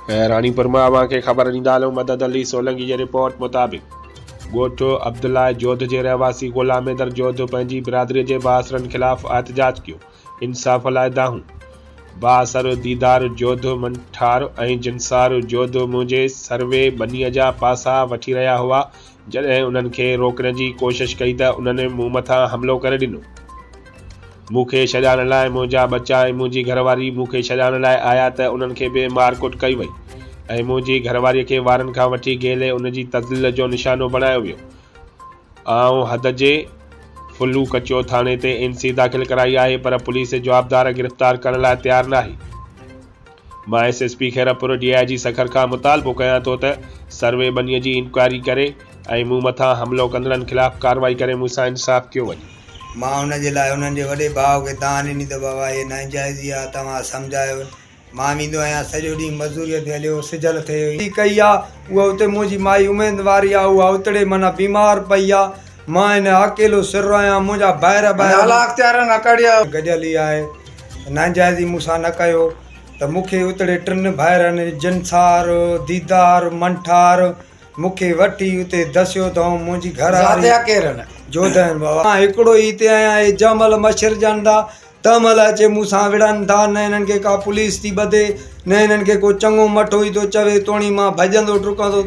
راڻيپور مان اوهان کي خبر ڏيندا هلون مدد علي سولنگي جي رپورٽ مطابق ڳوٺ عبدالله جوڌ جي رهواسي غلام حيدر جوڌ پنهنجي برادري جي بااثرن خلاف احتجاج ڪيو انصاف لاء دانهون بااثر ديدار جوڌ منٺار ۽ جنسار جوڌ منهنجي سروي ٻنيء جا پاسا وٺي رهيا هئا جڏهن انهن کي روڪڻ جي ڪوشش ڪئي ته انهن مون مٿان حملو ڪري ڏنو. مون کي ڇڏائڻ لاء منهنجا ٻچا ۽ منهنجي گهرواري مون کي ڇڏائڻ لاء آيا ته انهن کي به مارڪٽ ڪئي وئي ۽ منهنجي گهرواريء کي وارن کان وٺي گهيلي ان جي تذليل جو نشانو بڻايو ويو. آئون حد جي ڦلو ڪچو ٿاڻي تي اين سي داخل ڪرائي آهي پر پوليس جوابدار گرفتار ڪرڻ لاء تيار ناهي. مان S S P Khairpur, D I G Sukkur کان مطالبو ڪيان ٿو ته سروي ٻنيء جي انڪوائري ڪري ۽ مون مٿان حملو ڪندڙن خلاف ڪارروائي ڪري مون سان انصاف ڪيو وڃي. مان ان جي لاء انهن جي وڏي ڀاء کي دانهن ڏني ته بابا هي ناانجائزي آ توهان سمجهايو مان ويندو آهيان سڄو ڏينهن مزوريء تي هليو سجل ٿئي ڪئي آ اها اتي منهنجي مائي اميد واري آ اها اتڙي معنيٰ بيمار پئي آ مان هن اڪيلو سر آهيان منهنجا ڀائر ڀائر اعليٰ اختيارن اڪڙيا. گڏيل ئي آهي. ناجائزي مون سان نه ڪيو ته مون کي اتڙي ٽن ڀائرن جنسار، ديدار، منٺار مون کي وٺي اتي دسيو اٿئون منهنجي گهر واري ذاتيا ڪير آهن؟ جوڌ آهن بابا مان هڪڙو ئي هتي آهيان اهي جنهن مهل مڇرجن ٿا تنهن مهل اچي مون سان وڙهن ٿا نه هنن کي ڪا پوليس ٿي ٻڌي نه هنن کي ڪو چڱو مٺو ئي ٿو چوي توڻي مان ڀڄندو ڊڪندو.